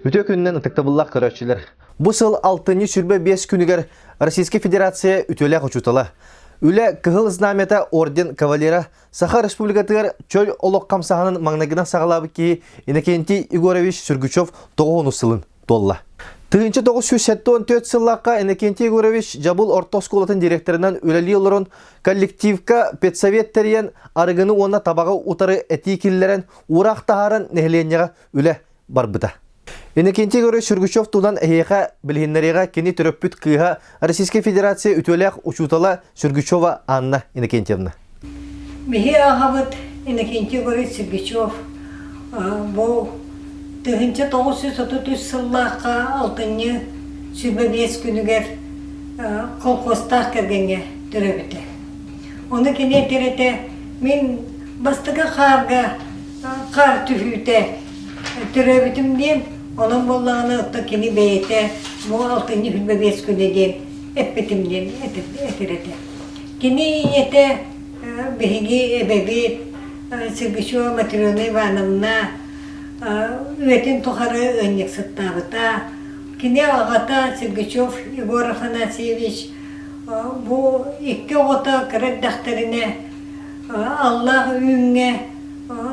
Үтүө күнүнэн ытыктабыллаах көрөөччүлэр! Бу сыл алтынньы 25 күнүгэр Российскай Федерация үтүөлээх учуутала, Үлэ Кыһыл Знамята орден кавалера, Саха Республикатыгар чөл олох хамсааһынын маҥнайгынан саҕалаабыт киһи Иннокентий Егорович Сергучев 90 сылын туолла. 1974 сыллаахха Иннокентий Егорович Дьабыл орто оскуолатын директорынан үлэлии олорон коллективка педсовет тэрийэн арыгыны уонна табаҕы утары этии киллэрэн уураах таһааран нэһилиэнньэҕэ үлэ барбыта. Иннокентий Егорович Сергучев туһунан эһиэхэ билиһиннэриэҕэ кини төрөппүт кыыһа Российскай Федерация үтүөлээх учуутала Сергучева Анна Иннокентьевна. Биһи аҕабыт Иннокентий Егорович Сергучев бу 1933 сыллаахха алтынньы 25 күнүгэр колхозтаах кэргэҥҥэ төрөөбүтэ. Ону кини этэр этэ, мин бастакы хаарга хаар түһүүтэ төрөөбүтүм диэн, онон буоллаҕына оттон кини бэйэтэ бу алтынньы 25 күнэ диэн эппитим диэн этэр этэ. Кини ийэтэ биһиги эбэбит Сергучева Матрена Ивановна үйэтин тухары ыанньыксыттаабыта. Кини аҕата Сергучев Егор Афанасьевич бу икки оҕото кыра эрдэхтэринэ аллаах үүҥҥэ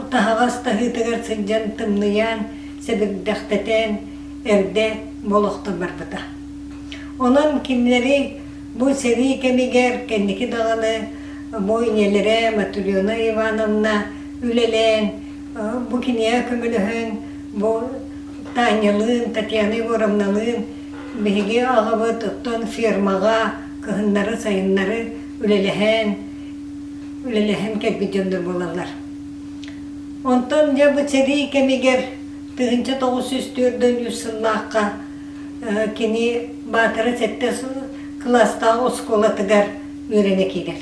таһаҕас таһыытыгар сылдьан тымныйан, сэбирдэхтэтэн эрдэ болохтон барбыта. Онон кинилэри бу сэрии кэмигэр кэнники даҕаны бу ийэлэрэ Матрена Ивановна үлэлээн, бу киниэхэ көмөлөһөн, бу Танялыын, Татьяна Егоровналыын биһиги аҕабыт оттон фермаҕа кыһыннары-сайыннары үлэлэһэн, үлэлэһэн кэлбит дьоннор буолаллар. Онтон дьэ бу сэрии кэмигэр 1943 сыллаахха кини Баатара сэттэ кылаастаах оскуолатыгар үөрэнэ киирэр.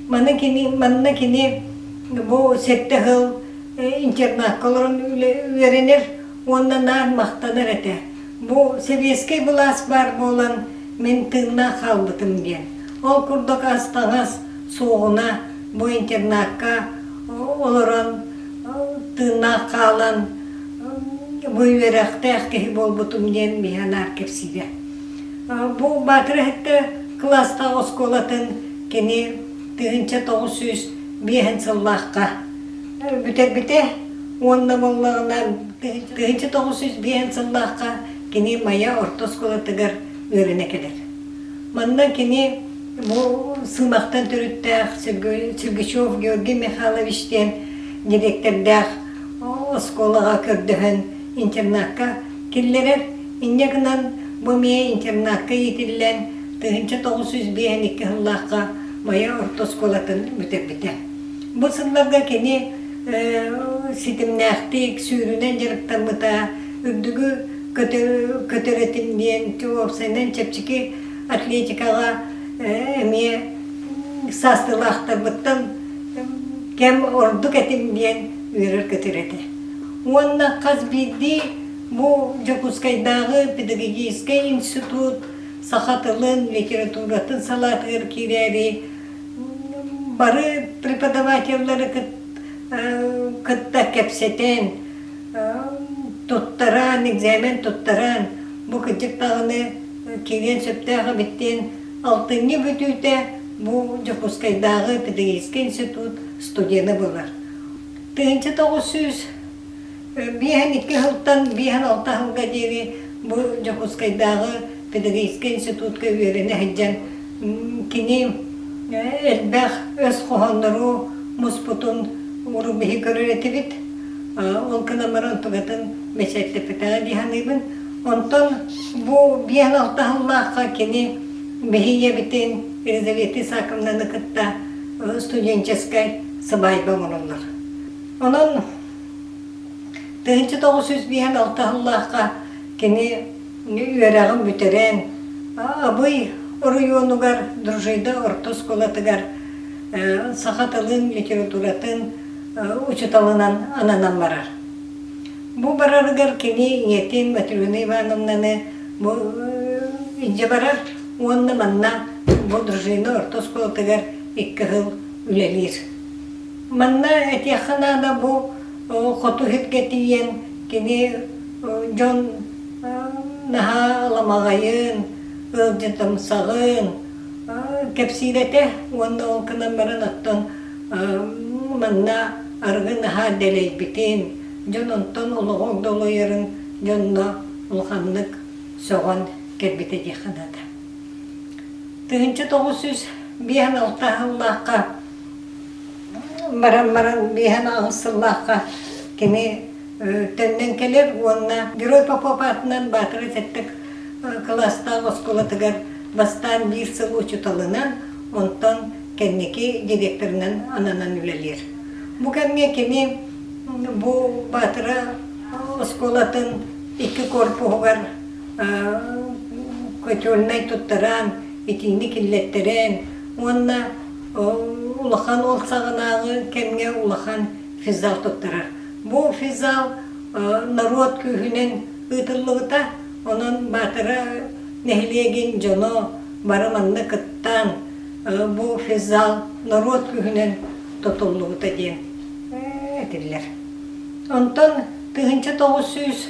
Маны кини, манна кини бу сэттэ сыл интернакка олорон үөрэнэр уонна наар махтанар этэ. Бу сэбиэскэй былаас баар буолан мин тыыннаах хаалбытым диэн. Ол курдук ас-таҥас суоҕуна бу интернакка олорон тыыннаах хаалан бу үөрэхтээх киһи буолбутум диэн миэхэ наар кэпсиирэ. Бу Баатыр эһэттэ кылаастаах оскуолатын кини 1905 сыллаахха бүтэрбитэ уонна буоллаҕына 1905 сыллаахха кини Майа орто оскуолатыгар үөрэнэ кэлэр. Манна кини бу Сымахтан төрүттээх Сергучев Георгий Михайлович диэн дириэктэрдээх оскуолаҕа көрдөһөн интернакка киллэрэр. Инньэ гынан бу эмиэ интернакка иитиллэн 1952 сыллаахха Майа орто оскуолатын бүтэрбитэ. Бу сылларга кини ситимнээхтик сүүрүүнэн дьарыктаммыта, үрдүгү көтөр этим диэн уопсайынан чэпчэки атлетикаҕа эмиэ саастыылаахтарбыттан кэм ордук этим диэн үөрэр-көтөр этэ. Уонна хас биирдии бу Дьокуускайдааҕы педагогическай институт саха тылын, литературатын салаатыгар киирээри бары преподавателлары кытта кэпсэтэн, туттаран, экзамен туттаран, бу кырдьык даҕаны киириэн сөптөөх эбит диэн алтынньы бүтүүтэ бу Дьокуускайдааҕы педагогическай институт студена буолар. 1952 сылтан 56 сылга диэри бу Дьокуускайдааҕы педагогическай институтка үөрэнэ сылдьан кини элбэх өс хоһооннору муспутун урут биһи көрөр этибит. Ол гынан баран тугатын бэчээттэппэтэҕэ дии саныыбын. Онтон бу 56 сыллаахха кини биһи ийэбитин Елизавета Исааковнаны кытта студенческай сыбаайба оҥороллор. Онон 1956 сыллаахха кини үөрэҕин бүтэрэн Абый оройуонугар Дружида орто оскуолатыгар саха тылын, литературатын учууталынан ананан барар. Бу барарыгар кини ийэтин Матрена Ивановнаны бу илдьэ барар уонна манна бу Дружина орто оскуолатыгар икки сыл үлэлиир. Манна этиэххэ наада бу хоту сиргэ тиийэн кини. дьон наһаа аламаҕайын, ыалдьытымсаҕын кэпсиир этэ уонна ол гынан баран оттон манна арыгы наһаа дэлэйбитин, дьон онтон олоҕу долуйарын дьонно улаханнык сөҕөн кэлбитэ диэххэ наада. 1956 сыллаахха баран баран 58 сыллаахха кини төннөн кэлэр уонна Герой Попов аатынан Баатара сэттэ кылаастаах оскуолатыгар бастаан биир сыл учууталынан, онтон кэнники директорынан ананан үлэлиир. Бу кэмҥэ кини бу Баатара оскуолатын икки корпуһугар котельнай туттаран, итиини киллэттэрэн уонна улахан ол саҕанааҕы кэмҥэ улахан физзал туттарар. Бу физзал норуот күүһүнэн ыытыллыбыта, онон Баатара нэһилиэгин дьоно бары манна кыттан бу физзал норуот күүһүнэн тутуллубута диэн этиллэр. Онтон 1900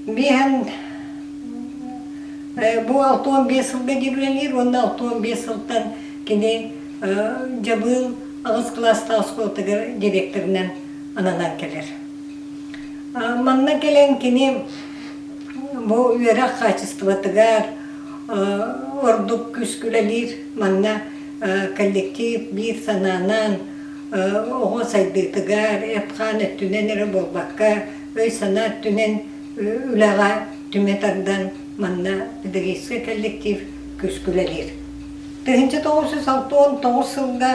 биэһэн бу 65 сылга үлэлиир уонна 65 сылтан кини Дьабыыл аҕыс кылаастаах оскуолатыгар директорынан ананан кэлэр. Манна кэлэн кини бу үөрэх хаачыстыбатыгар ордук күүскэ үлэлиир. Манна коллектив биир санаанан оҕо сайдыытыгар эт-хаан өттүнэн эрэ буолбакка, өй-санаа өттүнэн үлэҕэ түмэ тардан манна педагогическай коллектив күүскэ үлэлиир. 1969 сылга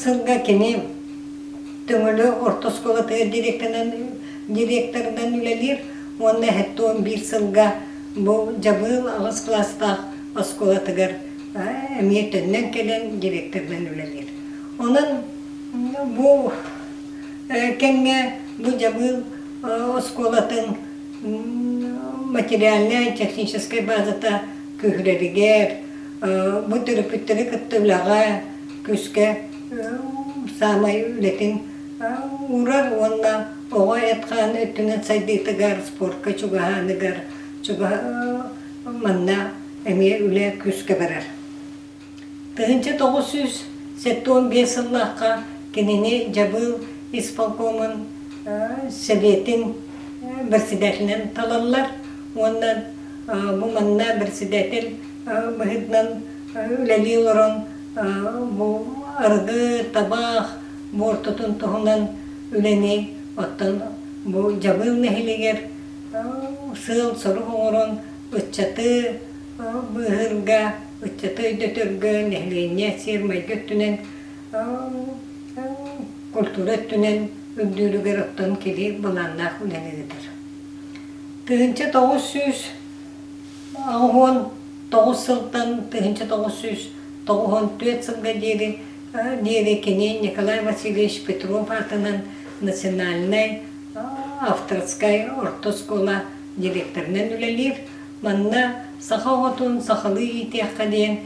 сылга кини Төҥөлө орто оскуолатыгар директорынан, директорынан үлэлиир уонна 71 сылга бу Дьабыыл аҕыс кылаастаах оскуолатыгар эмиэ төннөн кэлэн директорынан үлэлиир. Онон бу кэмҥэ бу Дьабыыл оскуолатын материальнай-техническэй базата күүһүрэригэр, бу төрөппүттэри кытта үлэҕэ күүскэ саамай үлэтин уурар уонна оҕо эт-хаан өттүнэн сайдыытыгар, спортка чугаһааныгар манна эмиэ үлэ күүскэ барар. 1975 сыллаахха кинини Дьабыыл исполкомун сэбиэтин председателинэн талаллар уонна бу манна председатель быһыытынан үлэлии олорон бу арыгы, табаах буортутун туһунан үлэни оттон бу Дьабыыл нэһилиэгэр сыал-сорук оҥорон ыччаты быыһыырга, ыччаты өйдөтөргө, нэһилиэнньэ сиэр-майгы өттүнэн, культура өттүнэн үрдүүрүгэр оттон кини былааннаах үлэни ыытар. 1989 сылтан 1994 сылга диэри диэри кини Николай Васильевич Петров аатынан национальнай авторскай орто оскуола директорынан үлэлиир. Манна саха оҕотун сахалыы иитиэххэ диэн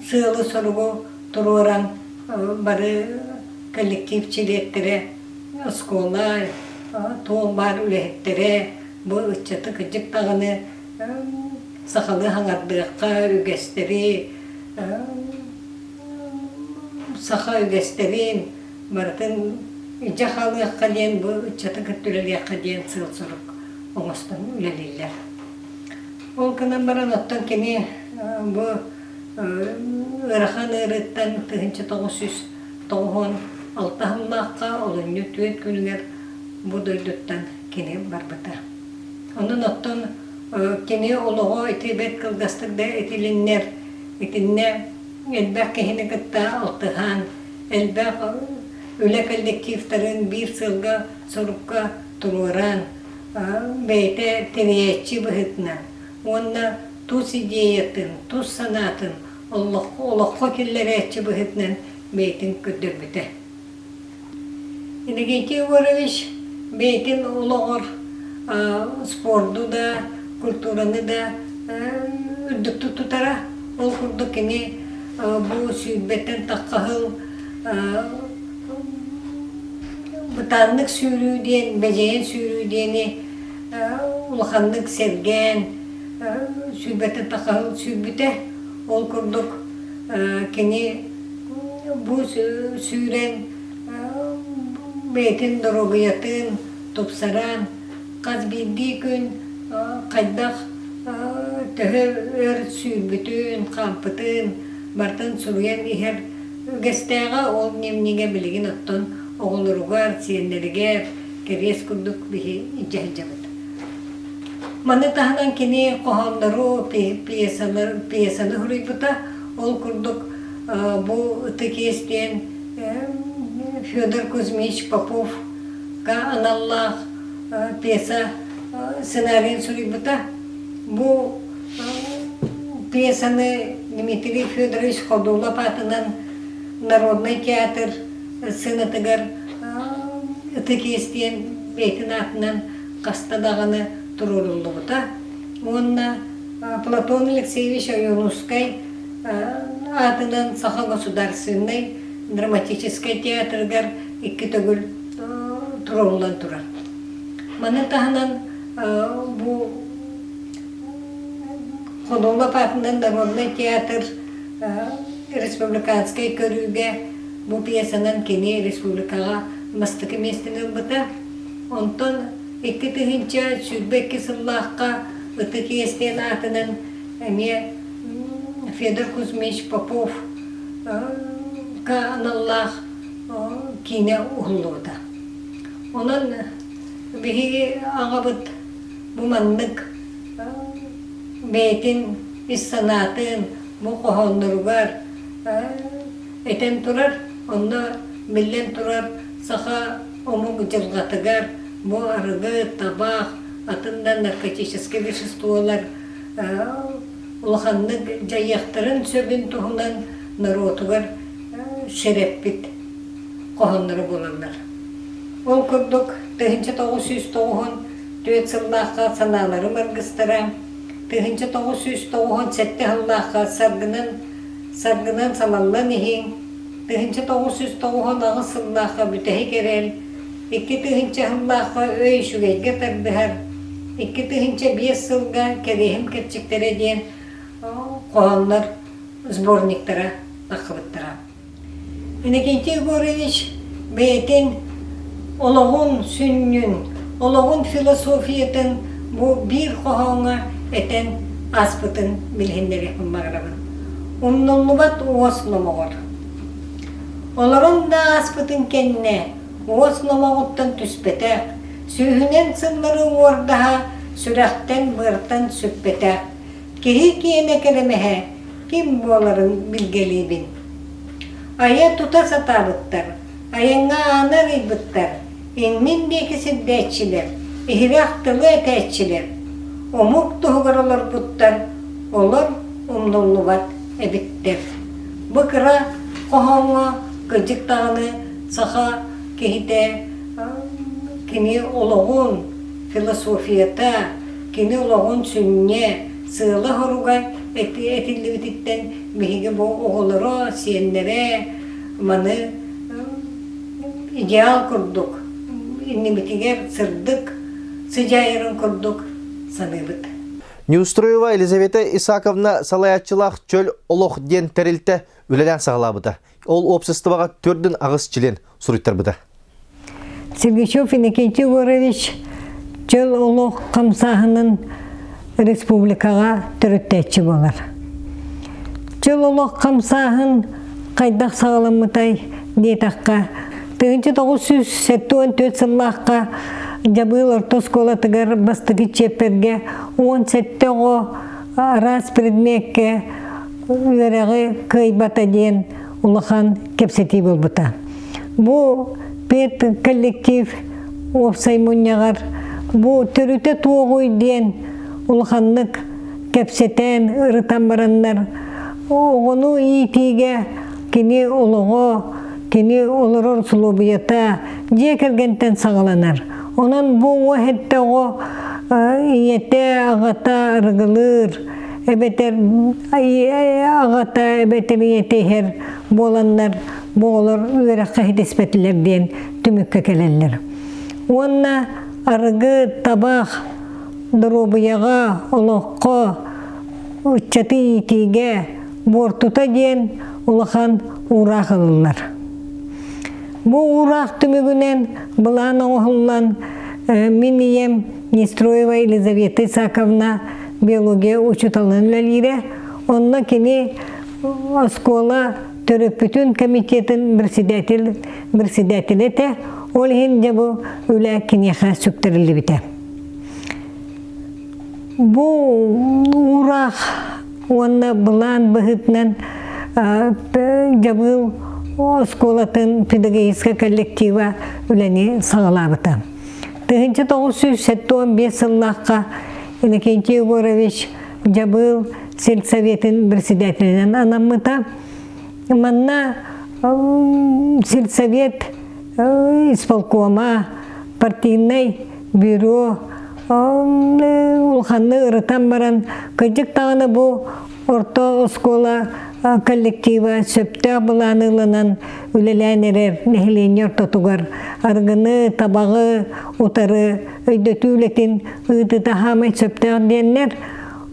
сыалы-соругу туруоран бары коллектив чилиэттэрэ, оскуола, туох баар үлэһиттэрэ бу ыччаты кырдьык даҕаны сахалыы хаҥардыахха, үгэстэри, саха үгэстэрин барытын илдьэ хаалыахха диэн бу ыччаты кытта үлэлиэххэ диэн сыал-сорук оҥостон үлэлииллэр. Ол гынан баран оттон кини бу ыарахан ыарыыттан 1996 сыллаахха олунньу түөрт күнүгэр бу дойдуттан кини барбыта. Онон оттон кини олоҕо ити бэрт кылгастык да этилиннэр, итиннэ элбэх киһини кытта алтыһан, элбэх үлэ коллективтарын биир сыалга-сорукка туруоран, бэйэтэ тэрийээччи быһыытынан уонна тус идеятын, тус санаатын олоххо киллэрээччи быһыытынан бэйэтин көрдөрбүтэ. Иннокентий Егорович бэйэтин олоҕор спорду да, культураны да үрдүктүк тутара. Ол курдук кини бу сүүрбэттэн тахха сыл. бытааннык сүүрүү диэн, бэдьэйэн сүүрүү диэни улаханнык сэргээн сүүрбэтэ тахаһыл сүүрбүтэ. Ол курдук кини бу сүүрэн бэйэтин доруобуйатын тупсаран хас биирдии күн хайдах төһө өр сүүрбүтүн, хаампытын барытын суруйан иһэр үгэстээҕэ. Ол дневнигэ билигин оттон оҕолоругар, сиэннэригэр кэриэс курдук биһи илдьэ сылдьабыт. Маны таһынан кини хоһооннору, пьесалар, пьесаны суруйбута. Ол курдук бу Ытык иэс диэн Федор Кузьмич Поповка аналлаах пьеса сценарийын суруйбута. Бу пьесаны Дмитрий Федорович Ходулов аатынан Народнай театр сценатыгар Ытык иэс диэн бэйэтин аатынан хаста даҕаны туруоруллубута. Уонна Платон Алексеевич Ойуунускай аатынан Саха государственнай драматическай театрыгар икки төгүл туруоруллан турар. Маны таһынан бу Ходулов аатынан народнай театр республиканскай көрүүгэ бу пьесанан кини республикаҕа бастакы миэстэни ылбыта. Онтон 2022 сыллаахха Ытык иэс диэн аатынан эмиэ Федор Кузьмич Попов аналлаах киинэ уһуллубута. Онон биһиги аҕабыт бу маннык бэйэтин ис санаатын бу хоһоонноругар этэн турар. Онно биллэн турар саха омук дьылҕатыгар бу арыгы, табаах, атын да наркотическай веществолар улаханнык дьайыахтарын сөбүн туһунан норуотугар сэрэппит хоһоонноро буолаллар. Ол курдук 1994 сыллаахха санааларым аргыстара, 1997 сыллаахха саргынан саргынан салаллан иһиҥ, 1998 сыллаахха бүтэһик эрэл, 2000 сыллаахха өй үчүгэйгэ тардыһар, 2005 сылга кэриэһим кэрчиктэрэ диэн хоһооннор сборниктара тахсыбыттара. Иннокентий Егорович бэйэтин олоҕун сүнньүн, олоҕун философиятын бу биир хоһооҥҥо этэн ааспытын билиһиннэриэхпин баҕарабын. Умнуллубат уос номоҕор. Олорон да ааспытын кэннэ уос номоҕуттан түспэтэх, сүүһүнэн сыллары уордаһа сүрэхтэн-быартан сүппэтэх киһи киэнэ кэрэмэһэ ким буоларын билгэлиибин. Айа-тута сатаабыттар, айаҥҥа ааны арыйбыттар, иннин диэки сирдээччилэр, иһирэх тылы этээччилэр, омук туһугар олорбуттар, олор умнуллубат эбиттэр. Бу кыра хоһооҥҥо кырдьык даҕаны саха киһитэ кини олоҕун философията, кини олоҕун сүнньэ, сыала-соруга этиллибититтэн биһиги бу оҕолоро, сиэннэрэ маны идеал курдук иннибитигэр сырдык сыдьаайарын курдук саныыбыт. Неустроева Елизавета Исаковна салайааччылаах Чөл олох диэн тэрилтэ үлэлээн саҕалаабыта. Ол уопсастыбаҕа төрдүн аҕыс чилиэн суруйтарбыта. Сергачев Иннокентий Егорович чөл олох хамсааһынын республикаҕа төрүттээччи буолар. Чөл олох хамсааһын хайдах саҕаламмытай диэтэххэ, 1974 сыллаахха Дьабыыл орто оскуолатыгар бастакы чиэппэргэ 17 оҕо араас предмеккэ үөрэҕи кыайбата диэн улахан кэпсэтии буолбута. Бу педколлектив уопсай мунньаҕар бу төрүтэ туоҕуй диэн улаханнык кэпсэтэн, ырытан бараннар оҕону иитиигэ кини олоҕо, кини олорор усулуобуйата дьиэ кэргэнтэн саҕаланар. Онон бу уо эттэ оҕо ийэтэ, аҕата арыгылыыр, эбэтэр аҕата эбэтэр ийэтэ иһэр буоланнар. бу оҕолор үөрэххэ ситиспэтилэр диэн түмүккэ кэлэллэр. Уонна арыгы, табах доруобуйаҕа, олоххо, ыччаты иитиигэ буортута диэн улахан уураах ылыллар. Бу уураах түмүгүнэн былаан оҥоһуллан мин ийэм Нестроева Елизавета Исаковна биология учууталынан үлэлиирэ. Онно кини оскуола төрөппүтүн комитетын председатель председателэ этэ. Ол иһин дьэ бу үлэ киниэхэ сүктэриллибитэ. Бу уураах уонна былаан быһыытынан Дьабыыл оскуолатын педагогическай коллектива үлэни саҕалаабыта. 1975 сыллаахха Иннокентий Егорович Дьабыыл сельсоветын председателинэн анаммыта. Манна сельсовет исполкома, партийнай бюро улаханнык ырытан баран, кырдьык даҕаны бу орто оскуола коллектива сөптөөх былааны ылынан үлэлээн эрэр нэһилиэнньэ ортотугар арыгыны, табаҕы утары өйдөтүү үлэтин ыытыта хаамай сөптөөх диэннэр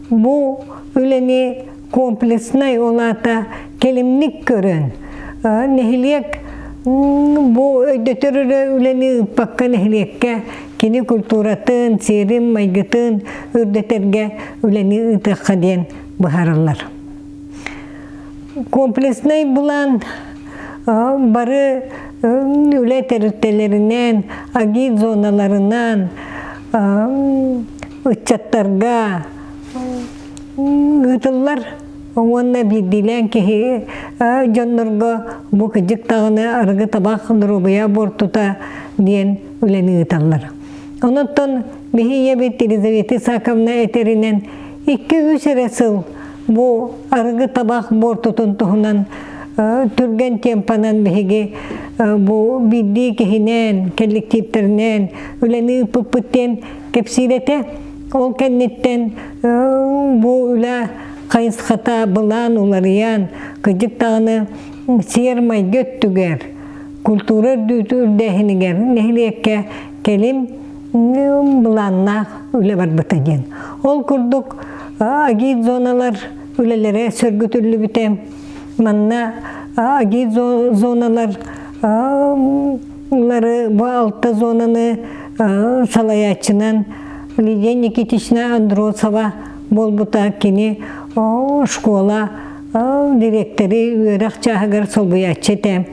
бу үлэни комплекснай ол аата кэлимник көрөн нэһилиэк бу өйдөтөр эрэ үлэни ыыппакка нэһилиэккэ кини культуратын, сиэрин, майгытын үрдэтэргэ үлэни ыытыахха диэн быһаараллар. Комплекснай былаан бары үлэ тэрилтэлэринэн, агит зоналарынан, ыччаттарга ыытыллар уонна биирдиилээн киһи дьоннорго бу кыдьык даҕаны арыгы табах доруобуйа буортута диэн үлэни ыыталлар. Онон биһи ийэбит Елизавета Исаковна этэринэн 2-3 эрэ сыл бу арыгы табах буортутун туһунан түргэн темпанан биһиги бу биирдии киһинэн, коллективтэринэн үлэни ыыппыппыт диэн кэпсиир этэ. Ол кэнниттэн бу үлэ хайысхата былаан уларыйан, кырдьык даҕаны сиэр-майгы өттүгэр, культура үрдээһинигэр нэһилиэккэ кэлим былааннаах үлэ барбыта диэн. Ол курдук агит зоналар үлэлэрэ сөргүтүллүбүтэ. Манна агит зоналар лары бу алта зонаны салайааччынан Лидия Никитична Андросова буолбута кини школа дириэктэри үөрэх чааһыгар солбуйааччы этэ.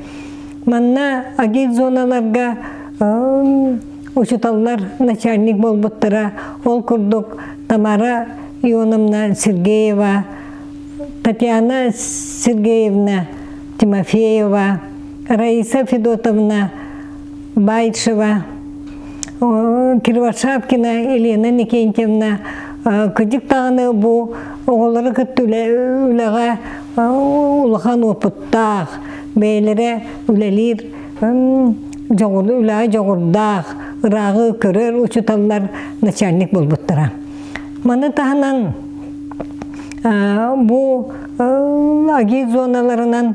Манна агит зоналарга учуталлар начальник буолбуттара. Ол курдук Тамара Ионовна Сергеева, Татьяна Сергеевна Тимофеева, Раиса Федотовна Байшева, Кривошапкина Елена Никентьевна кырдьык даҕаны бу оҕолору кытта үлэҕэ улахан уопуттаах, бэйэлэрэ үлэлиир үлэҕэ дьоҕурдаах, ырааҕы көрөр учууталлар начальник буолбуттара. Маны таһынан бу агит зоналарынан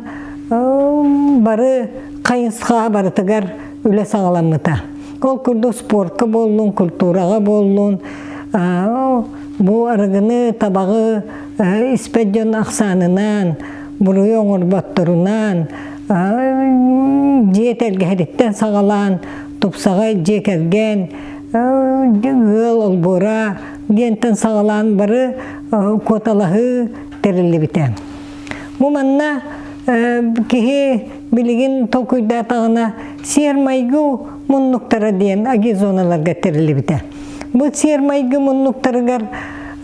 бары хайысха барытыгар үлэ саҕаламмыта. Ол курдук спортка буоллун, культураҕа буоллун, бу арыгыны, табаҕы испэт дьон ахсаанынан, буруйу оҥорботторунан, дьиэ тэлгэһэтиттэн саҕалаан, тупсаҕай дьиэ кэргэн, ыал олбуора диэнтэн саҕалаан бары куоталаһыы тэриллибитэ. Бу манна киһи билигин толкуйдаатаҕына сиэр-майгы муннуктара диэн агизоналарга тэриллибитэ. Бу сиэр-майгы муннуктарыгар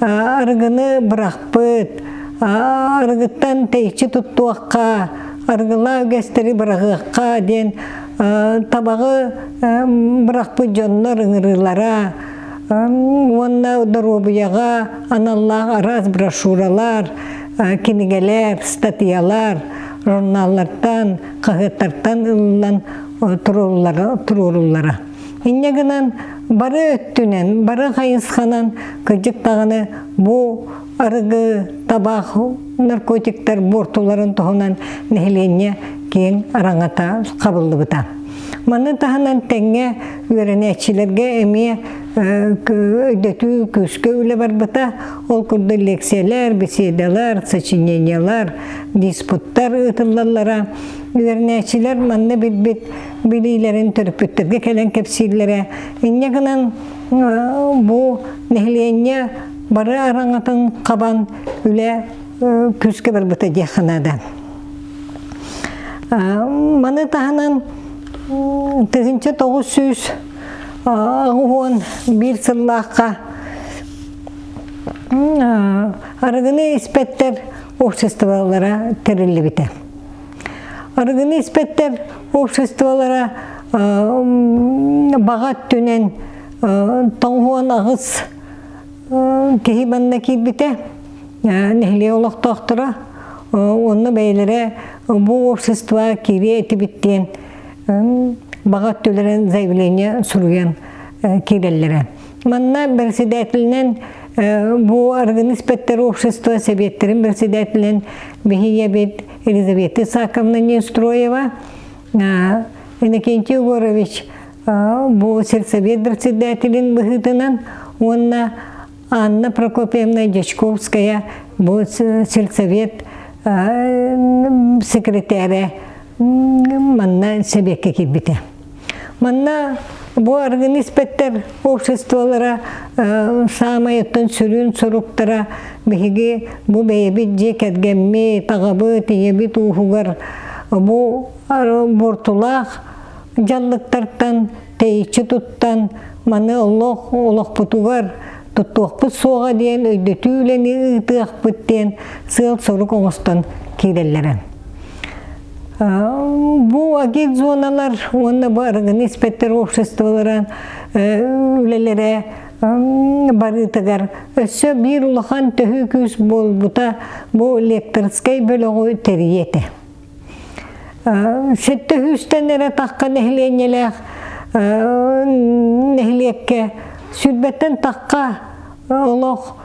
арыгыны бырахпыт, арыгыттан тэйиччи туттуохха, арыгылаах үгэстэри быраҕыахха диэн табаҕы бырахпыт дьоннор ыҥырыылара уонна доруобуйаҕа аналлаах араас брошюралар, кинигэлэр, статьялар журналлартан, хаһыаттартан ылыллан туруоруллара. Инньэ гынан бары өттүнэн, бары хайысханан кырдьык даҕаны бу арыгы, табах, наркотиктар буортуларын туһунан нэһилиэнньэ киэҥ араҥата хабыллыбыта. Маны таһынан тэҥҥэ үөрэнээччилэргэ эмиэ өйдөтүү күүскэ үлэ барбыта. Ол курдук лекциялар, беседалар, сочинениялар, диспуттар ыытыллаллара. Үөрэнээччилэр манна билбит билиилэрин төрөппүттэргэ кэлэн кэпсииллэрэ. Инньэ гынан бу нэһилиэнньэ бары араҥатын хабан үлэ күүскэ барбыта диэххэ наада. Маны таһынан 1981 сыллаахха арыгыны испэттэр обществолара тэриллибитэ. Арыгыны испэттэр обществолара баҕа өттүнэн 98 киһи манна киирбитэ. Нэһилиэк олохтоохторо уонна бэйэлэрэ бу общество киириэ этибит диэн баҕа өттүлэрин заявление суруйан киирэллэрэ. Манна председателинэн бу арыгыны испэттэр общество сэбиэттэрин председателинэн биһиэбит Елизавета Исаковна Неустроева, Иннокентий Егорович бу сельсовет председателин быһыытынан уонна Анна Прокопьевна Дьячковская бу сельсовет секретарэ манна сэбиэккэ киирбитэ. Манна бу арыгыны испэттэр обществолара саамай оттон сүрүн соруктара биһиги бу бэйэбит дьиэ кэргэммит, аҕабыт, ийэбит ууһугар бу буортулаах дьаллыктартан тэйиччи туттан маны олох олохпутугар туттуохпут суоҕа диэн өйдөтүү үлэни ыытыахпыт диэн сыал-сорук оҥостон киирэллэрэ. Бу агит зоналар уонна бу арыгыны испэттэр обществолара үлэлэрэ барыытыгар өссө биир улахан төһүү күүс буолбута бу лекторскай бөлөҕү тэрийии этэ. Сэттэ сүүстэн эрэ тахха нэһилиэнньэлээх нэһилиэккэ сүүрбэттэн тахха олох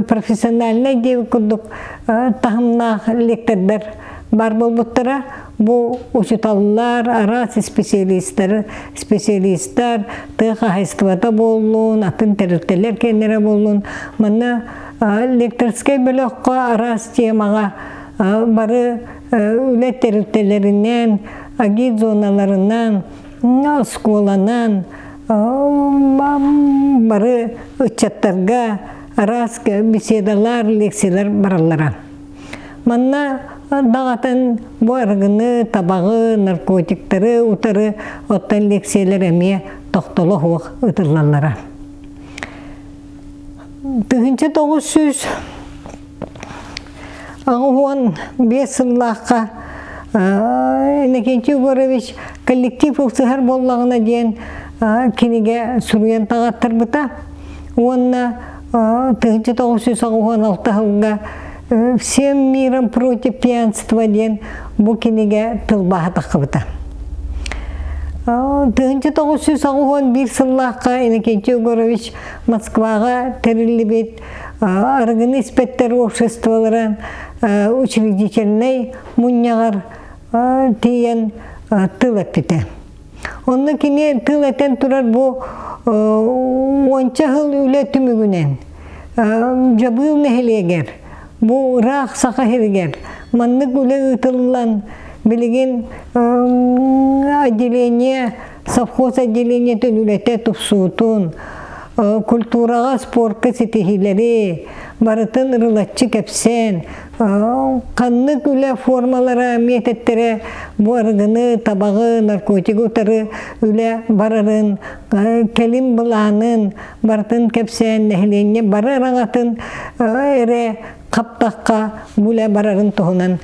профессиональнай диэбит курдук таһымнаах лектордар бар буолбуттара. Бу учуталлар, араас специалистар, специалистар тыа хаһайыстыбата буоллун, атын тэрилтэлэр кэннэрэ буоллун. Манна лекторскай бөлөххө араас темаҕа бары үлэ тэрилтэлэринэн, агит зоналарынан, оскуоланан бары ыччаттарга араас беседалар, лекциялар бараллара. Манна даҕатан бу арыгыны, табаҕы, наркотиктары утары оттон лекциялар эмиэ тохтоло суох ытыллаллара. 1985 сыллаахха Иннокентий Егорович коллектив ылсыһар буоллаҕына диэн кинигэ суруйан таҕаттарбыта уонна 1986 сылга «Всем миром против пьянства» диэн бу кинигэ тылбааһа тахсыбыта. 1981 сыллаахха Иннокентий Егорович Москваҕа тэриллибит арыгыны испэттэр обществолара учредительнай мунньаҕар тиийэн тыл эппитэ. Онно кини тыл этэн турар бу уонча сыл үлэ түмүгүнэн Дьабыыл нэһилиэгэр бу ыраах Саха сиригэр маннык үлэ ыытыллан билигин отделение совхоз отделениетын үлэтэ тупсуутун, культураҕа, спортка ситиһиилэри барытын ырылаччы кэпсээн, ханнык үлэ формалара, миэтэттэрэ бу арыгыны, табаҕы, наркотигы утары үлэ барарын, кэлим былаанын барытын кэпсээн, нэһилиэнньэ бары араҥатын эрэ хаптахха бу үлэ барарын туһунан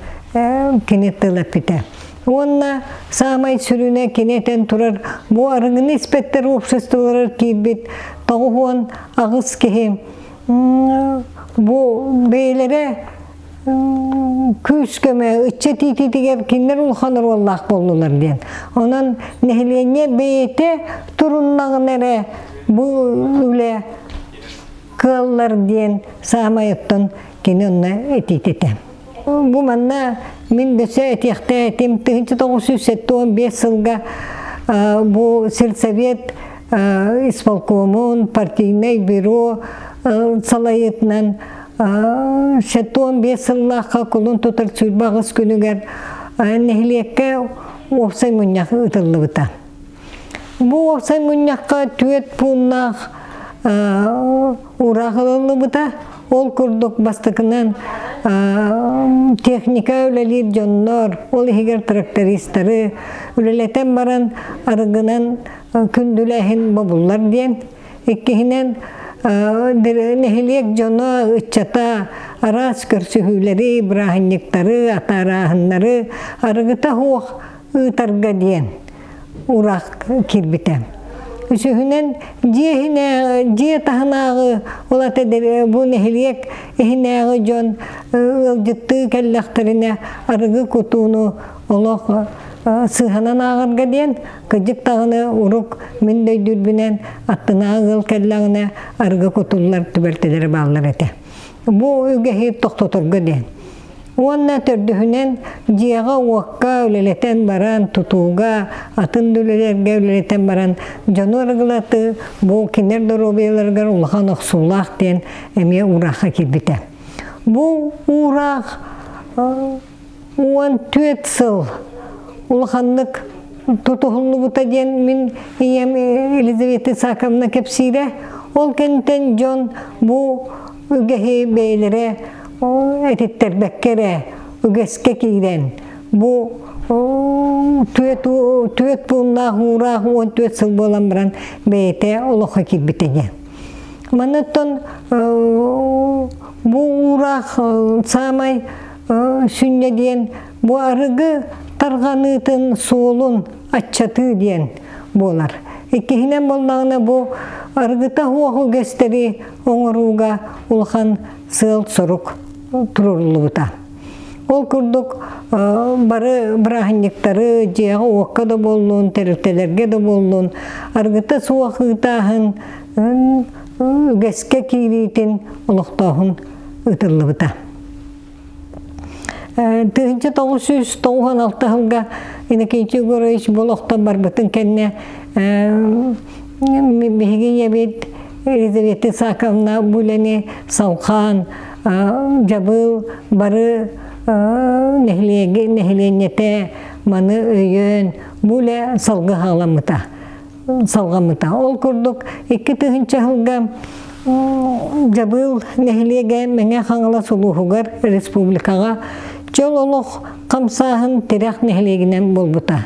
кини тыл эппитэ. Уонна саамай сүрүнэ кини этэн турар бу арыгыны испэттэр обществоларыгар киирбит 98 киһи бу бэйэлэрэ күүс-көмө ыччат иитиитигэр кинилэр улахан оруоллаах буоллулар диэн. Онон нэһилиэнньэ бэйэтэ туруннаҕына эрэ бу үлэ кыаллар диэн саамай оттон кини онно этиитэ этэ. Бу манна мин дөссө этиэхтээтим 1975 сылга бу сельсовет исполкомун, партийнай бюро салайытынан 75 сыллаахха кулун тутар 28 күнүгэр нэһилиэккэ уопсай мунньах ыытыллыбыта. Бу уопсай мунньахха түөрт пууннаах уураах ылыллыбыта. Ол курдук бастакынан техника үлэлиир дьоннор, ол иһигэр трактористары үлэлэтэн баран арыгынан күндүлээһин бобуллар диэн. Иккиһинэн нэһилиэк дьоно, ыччата араас көрсүһүүлэри, бырааһынньыктары, атаарааһыннары арыгыта суох ыытарга диэн ураах киирбитэ. Үсүһүнэн дьиэ дьиэ таһынааҕы ол ата бу нэһилиэк иһинээҕи дьон ыалдьыттыы кэллэхтэринэ арыгы кутууну олох сыһанан ааҕарга диэн кыдьык даҕаны урук мин дөйдүүрбүнэн аттынааҕы ыал кэллэҕинэ арыгы кутуллар түбэлтэлэрэ бааллар этэ. Бу үгэһи тохтоторго диэн. Уонна төрдүһүнэн дьиэҕэ-уокка үлэлэтэн баран, тутууга, атын да үлэлэргэ үлэлэтэн баран дьону арыгылатыы бу кинилэр доруобуйаларыгар улахан охсуулаах диэн эмиэ уураахха киирбитэ. Бу уураах 14 сыл улаханнык тутуһуллубута диэн мин ийэм Елизавета Исааковна кэпсиирэ. Ол кэнниттэн дьон бу үгэһи бэйэлэрэ этиттэрбэккэ эрэ үгэскэ киирэн бу түөрт пууннаах уураах 14 сыл буолан баран бэйэтэ олоххо киирбитэ диэн. Манныттан бу уураах саамай сүнньэ диэн бу арыгы тарҕаныытын суолун аччатыы диэн буолар. Иккиһинэн буоллаҕына бу арыгыта суох үгэстэри оҥорууга улахан сыал-сорук туруоруллубута. Ол курдук бары бырааһынньыктары дьиэҕэ-уокка да буоллун, тэрилтэлэргэ да буоллун арыгыта суох ыытааһын үгэскэ киириитин олохтооһун ыытыллыбыта. 1996 сылга Иннокентий Егорович бу олохтон барбытын кэннэ биһиги ийэбит Елизавета Исааковна бу үлэни салҕаан дьабыл бары нэһилиэги нэһилиэнньэтэ маны өйөөн бу үлэ салгыы хаҕаламмыта салҕаммыта. Ол курдук 2000 сылга Дьабыыл нэһилиэгэ Мэҥэ Хаҥалас улууһугар республикаҕа чөл олох хамсааһын тирэх нэһилиэгинэн буолбута.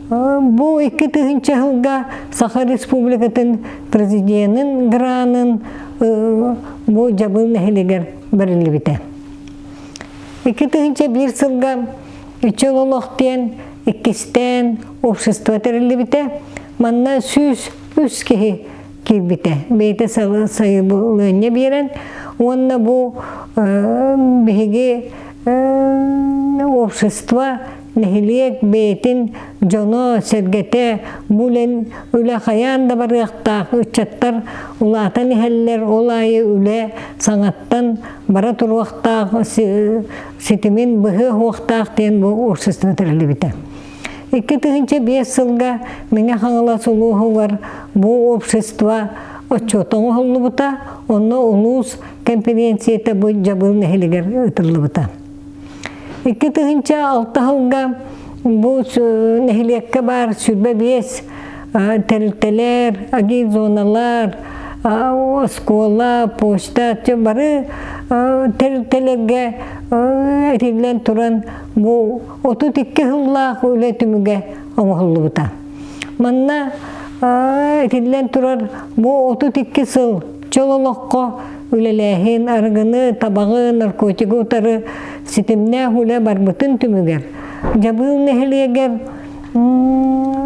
Бу 2000 сылга Саха Республикатын президенин гранын бу Дьабыыл нэһилиэгэр бэриллибитэ. 2001 сылга Чөл олох диэн иккистээн общество тэриллибитэ. Манна 103 киһи киирбитэ. Бэйэтэ сайылыанньа биэрэн уонна бу биһиги общество нэһилиэк бэйэтин дьоно сэргэтэ бу үлэ хайаан да барыахтаах ыччаттар улаатан иһэллэр ол аайы үлэ саҥаттан бара туруохтаах ситимин быһыа уохтаах диэн бу общество тэриллибитэ. 2005 сылга Мэҥэ Хаҥалас улууһугар бу общество отчуота оҥоһуллубута, онно улуус конференцията бу Дьабыыл нэһилигэр ыытыллыбыта. 2006 сылга бу нэһилиэккэ баар 25 тэрилтэлэр, агитзоналар, оскуола, почта бары тэрилтэлэргэ этиллэн туран бу 32 сыллаах үлэ түмүгэ оҥоһуллубута. Манна этиллэн турар бу 32 сыл чөл олоххо үлэлээһин, арыгыны, табаҕы, наркотигы утары ситимнээх үлэ барбытын түмүгэр Дьабыыл нэһилиэгэр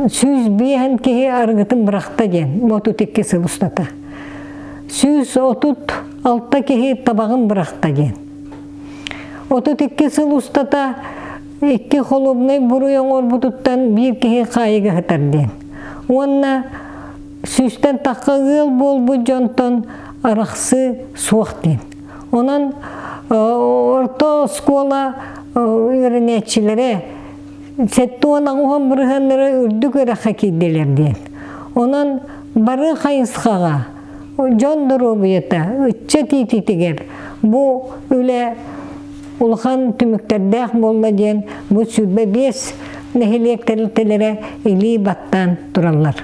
105 киһи арыгытын бырахта диэн 32 сыл устата. 136 киһи табаҕын бырахта диэн. 32 сыл устата икки холуобунай буруй оҥорбутуттан биир киһи хаайыга сытар диэн. Уонна сүүстэн тахха ыал буолбут дьонтон арахсыы суох диэн. Онон Орто оскуола үөрэнээччилэрэ 78 бырыһыаннара үрдүк үөрэххэ киирдилэр диэн. Онон бары хайысхаҕа дьон доруобуйата, ыччат иитиитигэр бу үлэ улахан түмүктэрдээх буолла диэн бу 25 нэһилиэк тэрилтэлэрэ илии баттаан тураллар.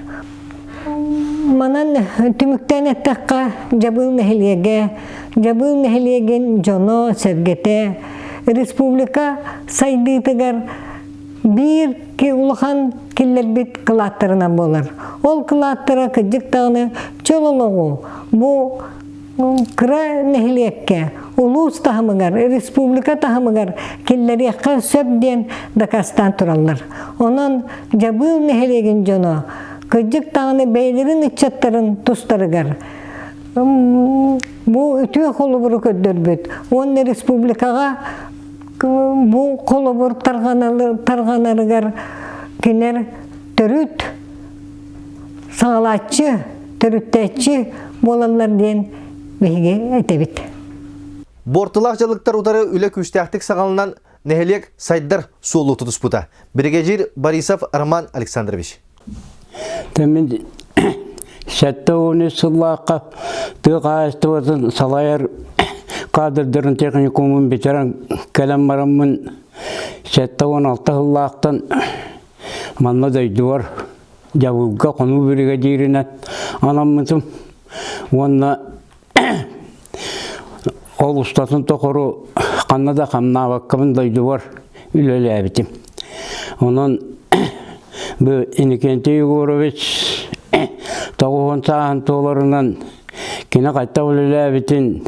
Манан түмүктээн эттэххэ, Дьабыыл нэһилиэгэ, Дьабыыл нэһилиэгин дьоно-сэргэтэ республика сайдыытыгар биир улахан киллэрбит кылааттарынан буолар. Ол кылааттара кырдьык даҕаны чөл олоҕу бу кыра нэһилиэккэ, улуус таһымыгар, республика таһымыгар киллэриэххэ сөп диэн дакаастаан тураллар. Онон Дьабыыл нэһилиэгин дьоно кырдьык даҕаны бэйэлэрин ыччаттарын тустарыгар бу үтүө холобуру көрдөрбүт уонна республикаҕа бу холобур тарҕанарыгар кинилэр төрүт саҕалааччы, төрүттээччи буолаллар диэн биһиги этэбит. Буортулаах дьалыктар утары үлэ күүстээхтик саҕаланан нэһилиэк сайдар суолу тутуспута. Биригэдьиир Борисов Роман Александрович. Мин 73 сыллаахха тыа хаһаайыстыбатын салайар кадрдарын техникумун бүтэрэн кэлэн бараммын 76 сыллаахтан манна дойдубар Дьабылга хонуу биригэдьииринэн анаммытым уонна ол устатын тохору ханна да хамнаабаккабын дойдубар үлэлээбитим. Онон бу Иннокентий Егорович 90 сааһын туоларынан кини хайдах үлэлээбитин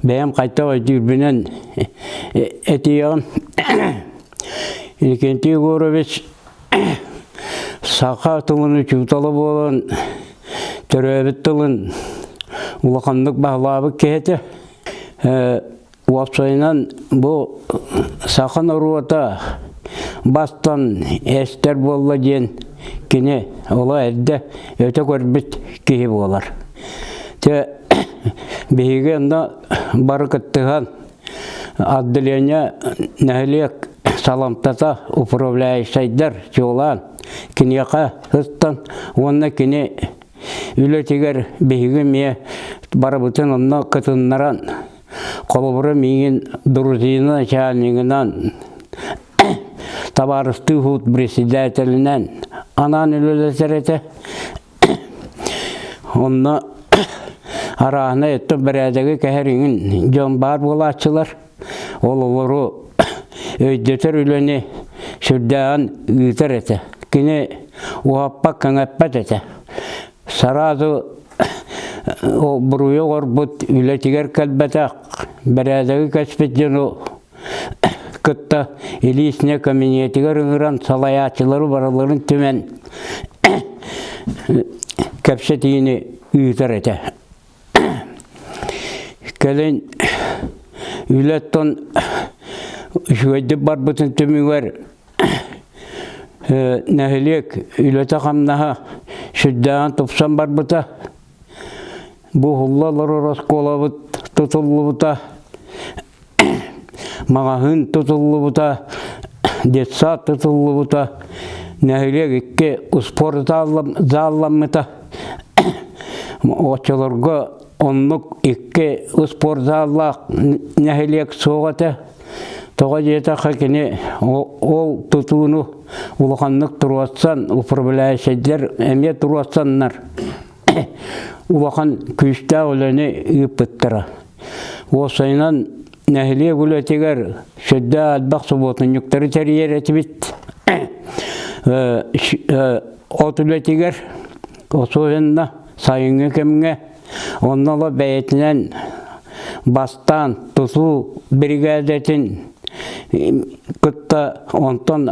бэйэм хайдах өйдүүрбүнэн этиэҕим. Иннокентий Егорович саха тылын учуутала буолан төрөөбүт тылын улаханнык баһылаабыт киһи этэ. Уопсайынан бу саха норуота бастан эстэр буолла диэн кини оло эрдэ өтө көрбүт киһи буолар. Те биһиги онно бары кыттыһан отделение нэһилиэк саламтата управляющайдар чуолаан киниэхэ сыстан уонна кини үлэтигэр биһиги эмиэ барыбытын онно кытыннаран холобура миигин дружина начальнигынан табаарыстыы хуут председателинэн анаан үлэлэтэр этэ Онно арааһынай өттө бэрээдэги кэһэр иҥин дьон баар буолааччылар. Ол олору өйдөтөр үлэни сүрдээҕин ыытар этэ. Кини уһаппат, кэҥэппэт этэ. Сразу буруйу оҥорбут үлэтигэр кэлбэтэх, бэрээдэги кэспит дьону кытта илиисне кабинетигэр ыҥыран салайааччылары барыларын түмэн кэпсэтиини ыытар этэ. Кэлин үлэттэн үчүгэйдик барбытын түмүгэр нэһилиэк үлэтэ-хамнаһа сүрдээҕин тупсан барбыта. Бу уһулла олорор оскуолабыт тутуллубута Маҕаһыын тутуллубута, детсад тутуллубута, нэһилиэк икки успуорт заалламмыта. Оччолорго оннук икки успуорт зааллаах нэһилиэк суох этэ. Тоҕо диэтэххэ кини ол тутууну улаханнык туруорсан, управляющайдар эмиэ туруорсаннар улахан күүстээх үлэни ыыппыттара. Уопсайынан нэһилиэк үлэтигэр сүрдээх элбэх субуотунньуктары тэрийэр этибит. От үлэтигэр, особенно сайыҥҥы кэмҥэ, онно ыла бэйэтинэн бастаан тутуу биригээдэтин кытта онтон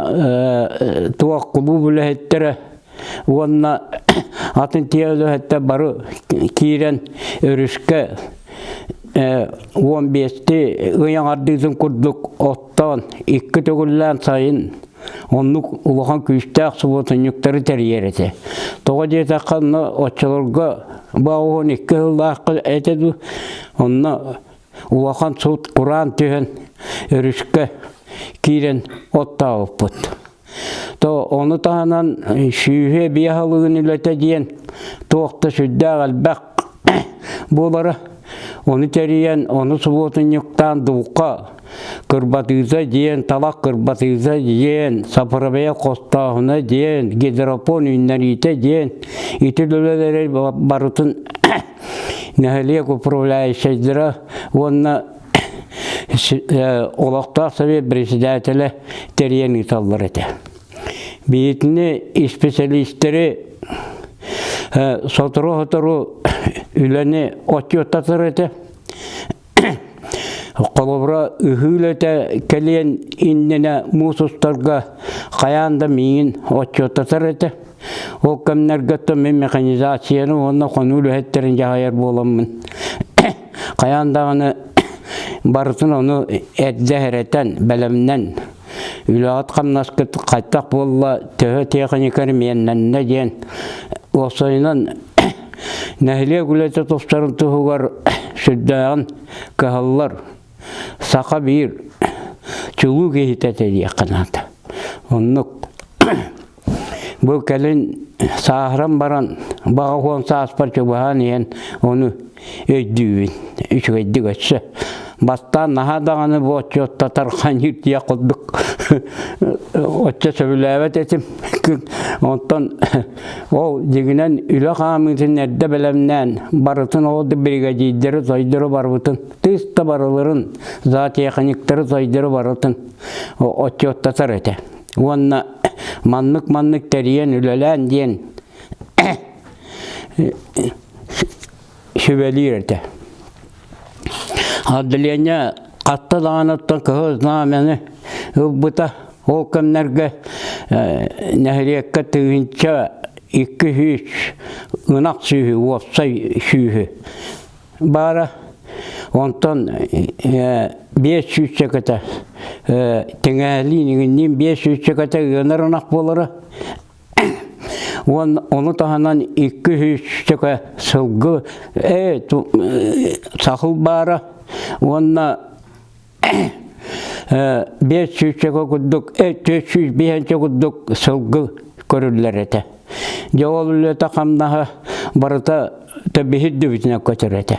туох кулууп үлэһиттэрэ уонна атын тиэ үлэһиттэр бары киирэн өрүскэ 15-ти ый аҥардыытын курдук оттоон икки төгүллээн сайын оннук улахан күүстээх субуотунньуктары тэрийэр этэ. Тоҕо диэтэххэ онно оччолорго бу 12 сыллаахха этэ дуу онно. Улахан суут кураан түһэн өрүскэ киирэн оттообуппут. То ону таһынан сүүһү биэ аһылыгын үлэтэ диэн туох да сүрдээх элбэх буолара. Ону тэрийэн, ону субуотунньуктаан дулха кырбатыыта диэн, талах кырбатыыта диэн, сапырабайа хостооһуна диэн, гидропон үүннэриитэ диэн ити үлэлэри барытын нэһилиэк управляющайдара уонна олохтоох совет председателэ тэрийэн ыыталлар этэ. Биһитини исписэлиистэри сотору-сотору үлэни отчуоттатар этэ. Холобура, ыһыы үлэтэ кэлиэн иннинэ муус устарга хайаан да миигин отчуоттатар этэ. Ол кэмнэргэ мин механизацияны уонна хонуу үлэһиттэрин дьаһайар буоламмын хайаан даҕаны барытын ону эрдэ эрэтэн, бэлэмнэн үлэҕит-хамнаскыт хайдах буолла, төһө тиэхиньикэ миэннэннэ диэн уопсайынан нэһилиэк үлэтэ тупсарын туһугар сүрдээҕин кыһаллар саха биир чулуу киһитэ этэ диэххэ наада. Оннук Бу кэлин сааһыран баран баҕа сааспар чугаһаан иһэн ону өйдүүбүн үчүгэйдик өссө. Бастаан наһаа даҕаны бу отчуоттатар ханьыыр диэх курдук оччо сөбүлээбэт этим. Онтон ол дьиҥинэн үлэ хаамыытын эрдэ бэлэмнээн барытын ол бригадирдэри тойдору барбытын тыыс да барыларын зоотехниктары тойдору барытын отчуоттатар этэ. Уонна маннык-маннык тэрийэн үлэлээн диэн сүбэлиир этэ. Отделение хатта даҕаныттан кыһыл знамяны ылбыта. Ол кэмнэргэ нэһилиэккэ 1200 ынах сүөһү, уопсай сүөһү баара. Онтон 500 чөкөтө тиҥэһэлиин иҥинниин 500 чөкөтө ыанар ынах буолара. Уон ону таһынан 200 чөкө сылгы сахыл баара уонна 500 чөкө курдук 405 курдук сылгы көрүллэр этэ. Дьэ ол үлэтэ хамнаһа барыта төбүһүт дүбүтүнэ көтөр этэ.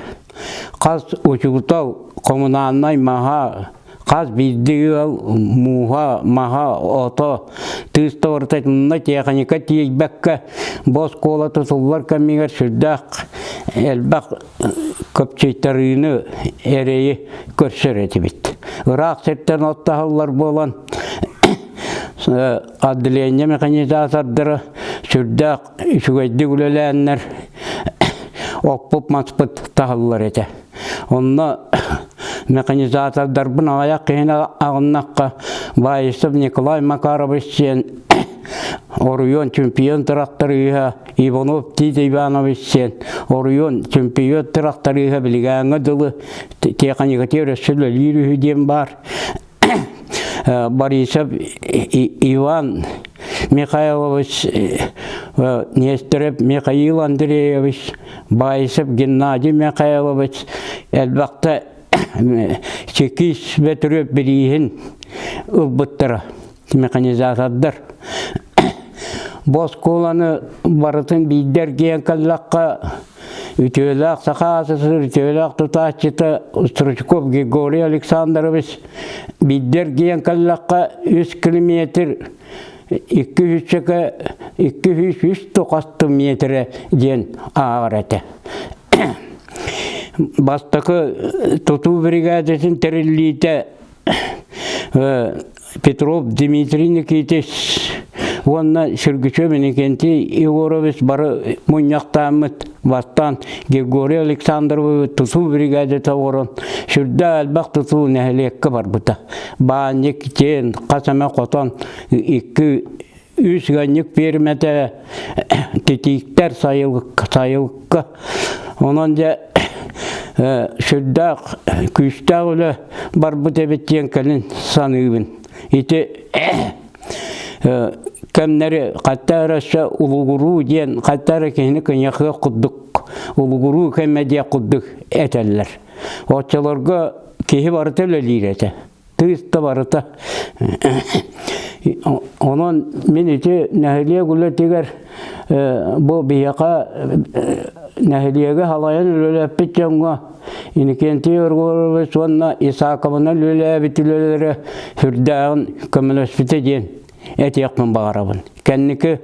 Хас учуутал коммунальнай маһа хас биирдии ыал мууһа, маһа, ото, тыыс барыта итиннэ техника тиийбэккэ бу оскуола тутуллар кэмигэр сүрдээх элбэх көпчөйтарыыны эрэйи көрсөр этибит. Ыраах сиртэн от таһыллар буолан отделение механизатордара сүрдээх үчүгэйдик үлэлээннэр оппут маспыт таһыллар этэ. Онно механизатордарбын аҕыйах киһини аҕыннахха Баайысов Николай Макарович диэн оройуон чемпион тракториһа Иванов Тит Иванович диэн оройуон чемпион тракториһа билигааҥҥа дылы тиэхиньикэтигэр өссө үлэлиир үһү диэн баар. Борисов Иван Михайлович, Нестеров Михаил Андреевич, Баисов Геннадий Михайлович элбэхтэ чекист Бөтүрүөп бирииһин ылбыттара механизатордар. Бу оскуоланы барытын биирдэ эргийэн кэллэххэ үтүөлээх Саха АССР үтүөлээх тутааччыта Стручков Григорий Александрович биирдэ эргийэн кэллэххэ 3 километр 200 203 тохасты метрэ диэн ааҕар этэ. Бастакы тутуу бригадатын тэриллиитэ Петров Дмитрий Никитич уонна Сүргүчүө Иннокентий Егорович бары мунньахтааммыт бастаан Григорий Александрович тутуу бригадата оҥорон сүрдээх элбэх тутуу нэһилиэккэ барбыта. Баанньык, тиэн, хас эмэ хотон, икки үс ыанньык пиэрмэтэ титииктэр сайылыкка. Онон дьэ сүрдээх күүстээх үлэ барбыт эбит диэн кэлин саныыбын. Ити кэмнэри хатта эрэ өссө улугуруу диэн хатта эрэ киһини кыньахыах курдук. Улугуруу кэмэ диэх курдук этэллэр. Оччолорго киһи барыта үлэлиир этэ. Тыыс да барыта. Онон мин ити нэһилиэк үлэтигэр бу биһиэхэ нэһилиэги халайан үлэлэппит дьоҥҥо Иннокентий Егорович уонна Исаковынан үлэлээбит үлэлэрэ сүрдээҕин көмөлөспүтэ диэн этиэхпин баҕарабын. Кэнники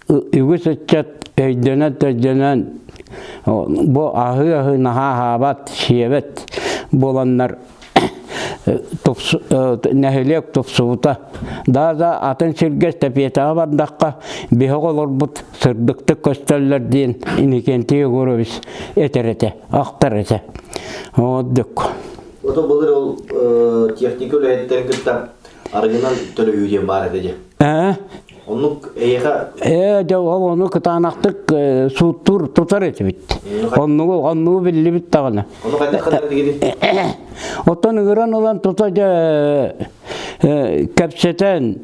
үгүс ыччат өйдөнөн-төйдөнөн бу аһыы-аһыы наһаа аһаабат, сиэбэт буоланнар нэһилиэк тупсубута. Да да атын сиргэ Тэпиэтэҕэ бардахха биһиги олорбут сырдыктык көстөллөр диэн Иннокентий Егорович этэр этэ, ахтар этэ. Ордук. Ото былыр ол техника үлэһиттэрин кытта арыгынан төлөһүү диэн баар этэ дии. Ээ. Оннук эйиэхэ Ээ, дьэ ол ону кытаанахтык сууттуур тутар этибит. Оннугу оннугу биллибит даҕаны. Ону хайдах хатар этигитий? Оттон ыҥыран ылан тута дьэ кэпсэтэн,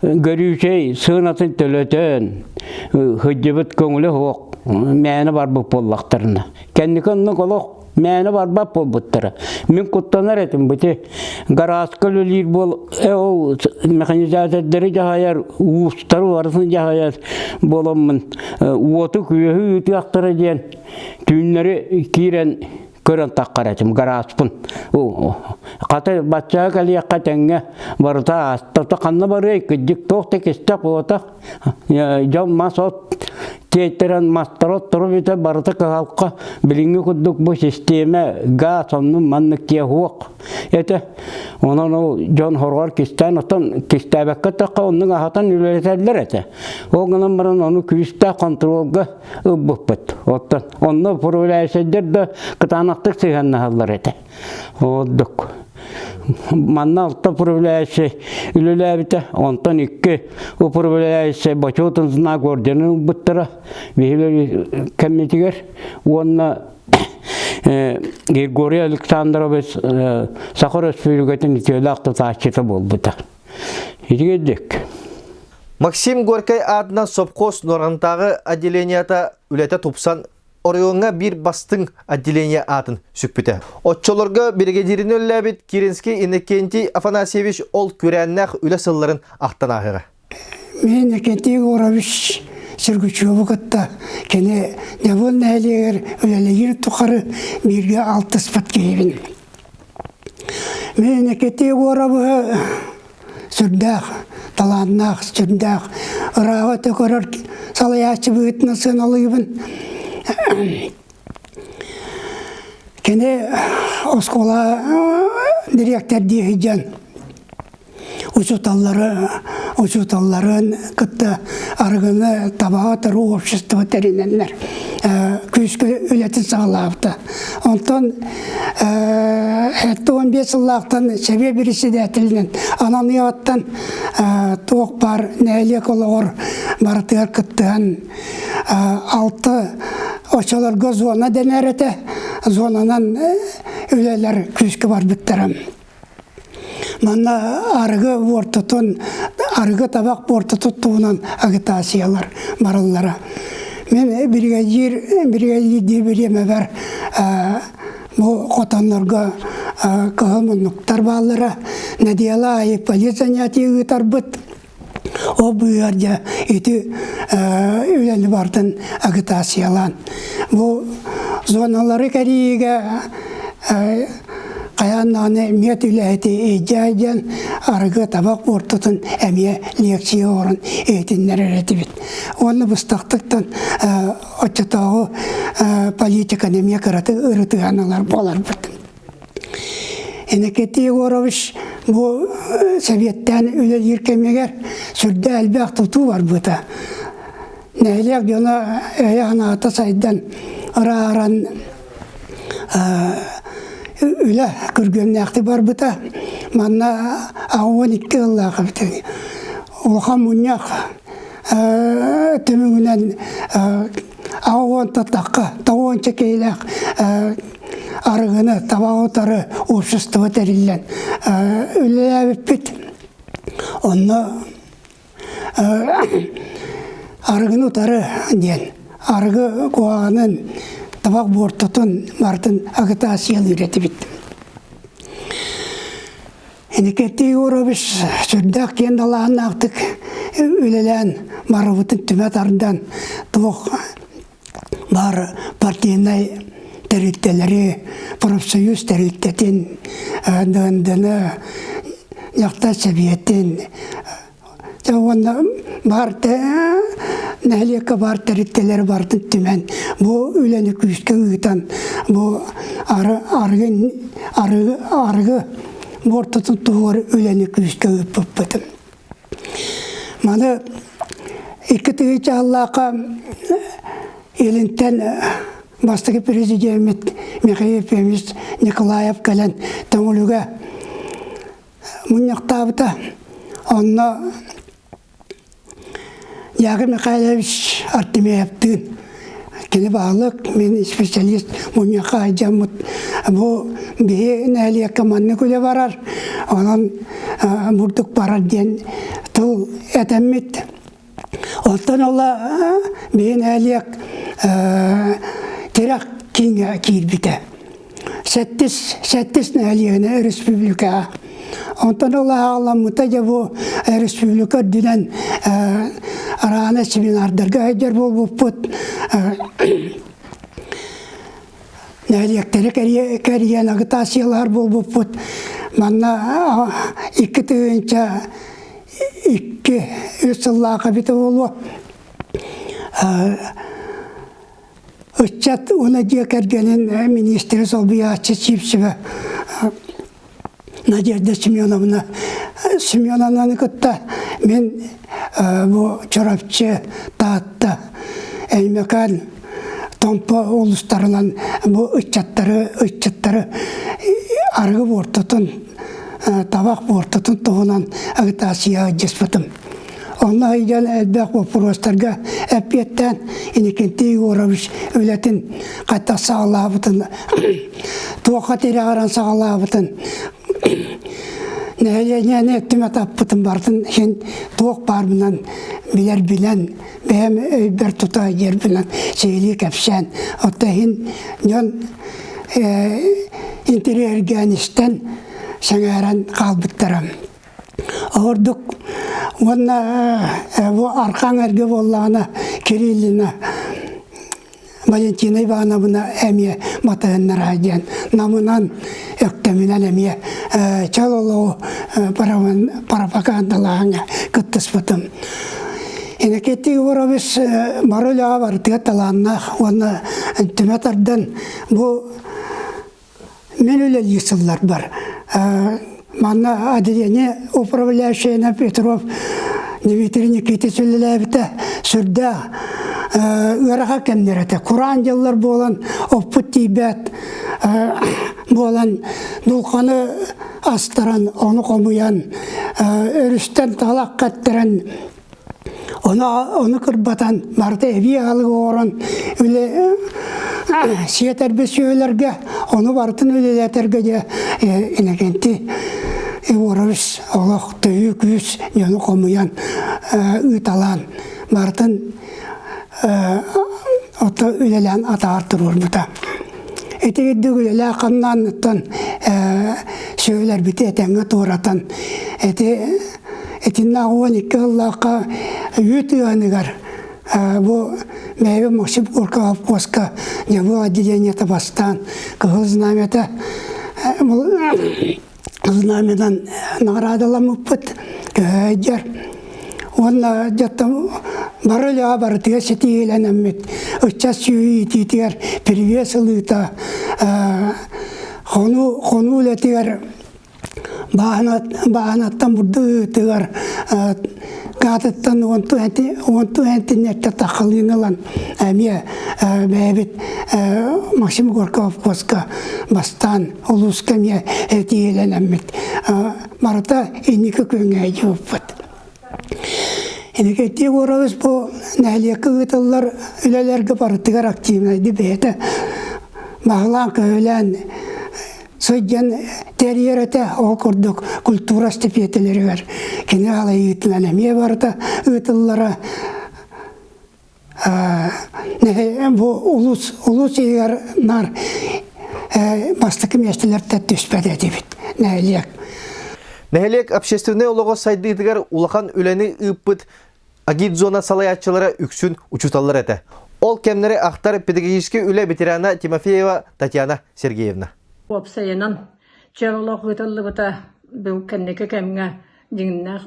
көрүүчэй сыанатын төлөтөн, сылдьыбыт көҥүлэ суох мээнэ барбыт буоллахтарына. Кэнники оннук олох мээнэ барбат буолбуттара. Мин куттанар этим бити гарааска үлэлиир буол ол механизатордары дьаһайар, уустары барытын дьаһайар буоламмын уоту күөһү ыытыахтара диэн түүннэри киирэн көрөн таххар этим гарааспын. Хата баччаҕа кэлиэххэ тэҥҥэ барыта ааста. Ханна барыай кырдьык туох да кистэх буотах Дьон мас от тиэйтэрэн мастары оттору бүтэ барыта кыһалҕа билиҥҥи курдук бу систиэмэ гаас оннун маннык киэһуох этэ. Онон ол дьон хороҕор кистээн оттон кистээбэккэ эттэххэ оннук аһатан үлэлэтэллэр этэ. Ол гынан баран ону күүстээх хонтуруолга ылбыппыт. Оттон онно управляющайдар да кытаанахтык сыһыаннаһаллар этэ. Ордук. Манна алта управляющай үлэлээбитэ, онтон икки управляющай Бочуотун знак орденын ылбыттара биһиги кэммитигэр уонна Григорий Александрович Саха Өрөспүүбүлүкэтин үтүөлээх тутааччыта буолбута. Итигирдик. Максим Горькай аатынан сопхуос Нуорантааҕы отделениета үлэтэ тупсан оройуоҥҥа биир бастыҥ отделение аатын сүкпүтэ. Оччолорго биригэдьиирин үлэлээбит Киринский Иннокентий Афанасьевич ол күрээннээх үлэ сылларын ахтан ааһыаҕа. Мин Иннокентий Егорович Сергучеву кытта кини Ньабыл нэһилиэгэр үлэлиир тухары бииргэ алтыспыт киһибин. Мин Иннокентий Егоровы сүрдээх талааннаах, сүрдээх ырааҕы өтө көрөр салайааччы быһыытынан сыаналыыбын. Кини оскуола дириэктэрдии сылдьан учууталлары учууталларын кытта арыгыны табаҕа туруу общество тэринэннэр күүскэ үлэтин саҕалаабыта. Онтон 75 сыллаахтан сэбиэ председателинэн ананыаҕыттан туох баар нэһилиэк олоҕор барытыгар кыттыһан алта оччолорго зона дэнэр этэ зонанан үлэлэр күүскэ барбыттара. Манна арыгы буортутун, арыгы табах буортутун туһунан агитациялар бараллара. Мен бригадир, бригадирдии бириэмэбэр бу хотоннорго кыһыл муннуктар бааллара. Нэдиэлэ аайы политзанятие ыытарбыт. Ол быыһар дьэ ити үлэни бартын агитациялаан. Бу зоналары кэрийиигэ хайаан даҕаны мед үлэһити илдьэ диэн арыгы табах буортутун эмиэ лекция оҥорон иһитиннэрэр этибит. Уонна быстахтыктан оччотооҕу политиканы эмиэ кыратык ырытыһан ылар буоларбыт. Иннокентий Егорович бу сэбиэттээн үлэлиир кэмигэр сүрдээх элбэх тутуу барбыта. Нэһилиэк дьоно өйө-санаата сайдан, ырааран үлэ күргүөмнээхтик барбыта. Манна 12 сыллаах эбит. Улахан мунньах түмүгүнэн аҕа тахха тоҕуонча киһилээх арыгыны табаҕы утары общество тэриллэн үлэлээбиппит. Онно арыгыны утары диэн. арыгы куһаҕанын, табах буортутун барытын агитациялыыр этибит. Инникетти Егорович сүрдээх киэн далааһыннаахтык үлэлээн барыбытын түмэ тардан туох баар партийнай тэрилтэлэри, профсоюз тэрилтэтин, ДНД-ны, дьахтар сэбиэтин уонна баар нэһилиэккэ баар тэрилтэлэри барытын түмэн бу үлэни күүскэ ыытан бу арыгы арыгы арыгы буортутун туһугар үлэни күүскэ ыыппыппытым. Маны 2 сыллаахха Илинтэн бастакы президеммит Михаил Ефимович Николаев кэлэн Төҥүлүгэ мунньахтаабыта. Онно Яков Михайлович Артемьевтыын кини баһылык, мин специалист мунньахха сылдьаммыт бу биһи нэһилиэккэ маннык үлэ барар, онон бурдук барар диэн тыл этэммит. Оттон ыла биһи нэһилиэк тирэх кииҥҥэ киирбитэ. Сэттис, сэттис нэһилиэгинэ республикаҕа. Онтон ыла аҕаламмыта дьэ бу республика үрдүнэн араана семинардарга сылдьар буолбуппут. Нэһилиэктэри кэрийэн агитациялаһар буолбуппут. Манна 2002 үс сыллаах эбитэ буолуо. Ыччат уонна дьиэ кэргэнин министрэ солбуйааччы Сивцева Надежда Семеновна Семеновнаны кытта мин бу Чурапчы, Таатта, Өймөкөөн, Томпо улуустарынан бу ыччаттары ыччаттары арыгы буортутун, табах буортутун туһунан агитация ыдьыспытым. Онно сылдьан элбэх боппуруостарга эппиэттээн Иннокентий Егорович үлэтин хайдах саҕалаабытын, туохха тирэҕирэн саҕалаабытын, нэһилиэнньэни түмэ таппытын барытын иһин туох баарбынан билэр-билэн, бэйэм өйбөр тута сылдьарбынан сиһилии кэпсээн, оттон иһин дьон интэриэһиргээн истэн, сэҥээрэн хаалбыттара. Ордук уонна бу архаан эргэ буоллаҕына Кириллина Валентина Ивановна эмиэ батыһыннара диэн намынан өктөмүнэн эмиэ чөл олоҕу пропагандалааһыҥҥа кыттыспытым. Иннокентий Егорович бары үлэҕэ барытыгар талааннаах уонна түмэ тардан бу Мен үлэлиир сылларбар манна отделение управляющайына Петров Дмитрий Никитич үлэлээбитэ сүрдээх ыарахан кэмнэр этэ. Кураан дьыллар буолан оппут тиийбэт буолан дулханы астаран, ону хомуйан, өрүстэн талах кэттэрэн Ону, ону кырбатан, барыта эбии аһылык оҥорон үлэ сиэтэрбит сүөһүлэргэ, ону барытын үлэлэтэргэ дьэ Иннокентий Егорович олох төһүү күүс дьону хомуйан ыыталаан барытын ото үлэлээн атаҕар туруорбута. Ити үрдүк үлэлээх хамнаанныттан сүөһүлэрбити этэҥҥэ туоратан ити Итиннэ 12 сыллаахха үүт ыаныгар бу бэйэбит Максим Горького совхозка дьабыл отделениета бастаан Кыһыл Знамята знамянан наҕараадаламмыппыт көһөөдьөр уонна дьоттон бары үлэҕэ барытыгар ситиһиилэнэммит ыччат сүөһү иитиитигэр привес ылыыта хонуу хонуу үлэтигэр Бааһынаттан бурдук ыытыгар гаатыттан уонту энтиннэртэ тахалыын ылан эмиэ бэйэбит Максим Горьков куоска бастаан улууска эмиэ этиилэнэммит барыта инники күөҥҥэ дьыбыппыт. Иннокентий Егорович бу нэһилиэккэ ыытыллар үлэлэргэ барытыгар активнайды бэйэтэ баһылаан-көһүлээн сылдьан тэрийэр этэ. Ол курдук культура эстафеталарыгар кини халайыытынан эмиэ барыта ыытыллара. Бу улуус улуус иһигэр наар бастакы миэстэлэртэн түспэт этибит нэһилиэк. Нэһилиэк общественнай олоҕо сайдыытыгар улахан үлэни ыыппыт агитзона салайааччылара үксүн учууталлар этэ. Ол кэмнэри ахтар педагогическай үлэ ветерана Тимофеева Татьяна Сергеевна. Уопсайынан, чөл олох ыытыллыбыта бу кэнники кэмҥэ дьиҥнээх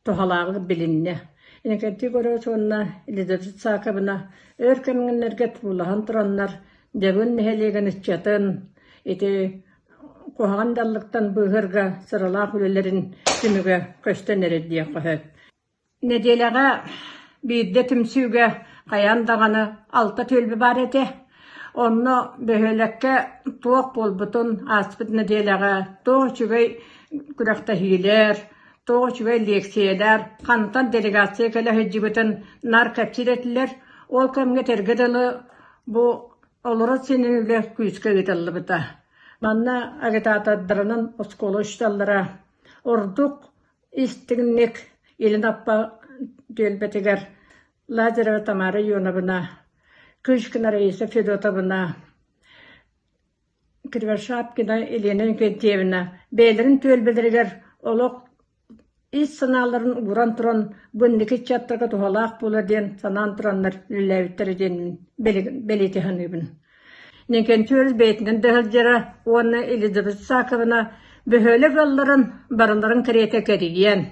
туһалааҕы билиннэ. Иннокентий Егорович уонна Елизавета Сааковна өр кэмҥэннэргэ туулаһан тураннар Дьабын нэһилиэгин ыччатын ити куһаҕан дьаллыктан быыһыырга сыралаах үлэлэрин түмүгэ көстөн эрэр диэххэ сөп. Нэдиэлэҕэ биирдэ түмсүүгэ хайаан даҕаны алта түөлбэ баар этэ. Онно бөһүөлэккэ туох буолбутун ааспыт нэдиэлэҕэ туох үчүгэй күрэхтэһиилэр, туох үчүгэй лиэксийэлэр, хантан делегация кэлэ сылдьыбытын наар кэпсиир этилэр. Ол кэмҥэ этэргэ дылы бу олорор сиринэн үлэ күүскэ ыытыллыбыта. Манна агитатордарынан оскуола учууталлара ордук истиҥник Илин Аппа түөлбэтигэр Лазарева Тамара Ионовна, Кычкина Раиса Федотовна, Кривошапкина Елена Инкентьевна бэйэлэрин түөлбэлэригэр олох ис санааларын ууран туран бу инники ыччаттарга туһалаах буолар диэн санаан тураннар үлэлээбиттэрэ диэн бэлиэтии саныыбын. Инкентьевич бэйэтинэн да сылдьара уонна Елизавета Саковна бөһүөлэк ыалларын барыларын кэриэтэ кэрийэн,